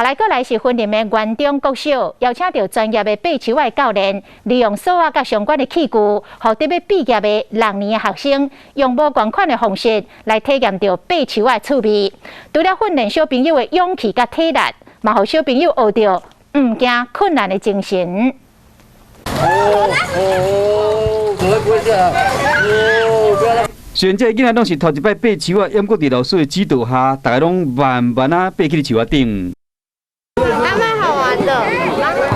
來過來是雲林的元中國小，邀請著專業的爬樹仔教練，利用索仔佮相關的器具，予佇欲畢業的六年的學生，用無仝款的方式來體驗著爬樹仔的趣味。除了訓練小朋友的勇氣佮體力，嘛予小朋友學著毋驚困難的精神。哦哦，不會不會這樣，哦，不要。雖然這个囡仔攏是頭一擺爬樹仔，毋過佇老師的指導下，逐个攏慢慢仔爬去樹仔頂。還蠻好玩的，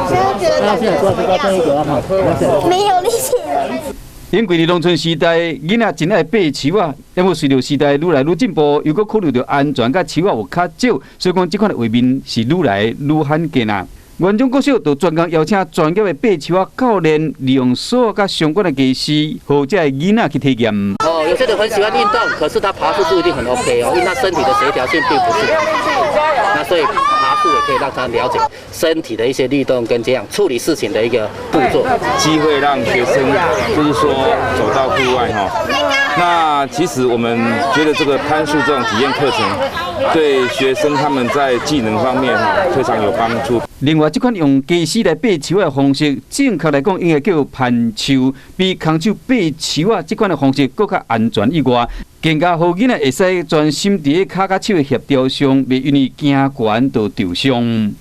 現在覺得感覺怎麼樣？沒有力氣了。因為佇農村時代，囡仔真愛爬樹仔，毋過隨著時代愈來愈進步，又閣考慮著安全佮樹仔有較少，所以講這款的畫面是愈來愈罕見啊。元中國小就專工邀請專業的爬樹仔教練，利用索仔佮相關的家私，予這个囡仔去體驗。哦，有些人很喜歡運動，可是他爬樹不一定很 OK 哦，因為他身體的協調性並不是很好。那所以爬樹也可以讓他了解身體的一些律動跟這樣處理事情的一個步驟。機會讓學生就是說走到戶外哈。那其實我們覺得這個攀樹這種體驗課程，對學生他們在技能方面哈非常有幫助。另外，這款用家私來爬樹的方式，正確來講應該叫攀樹，比空手爬樹仔這款的方式閣較安全以外，更加予囡仔會使專心佇咧跤佮手的協調上，袂因為驚懸就受傷。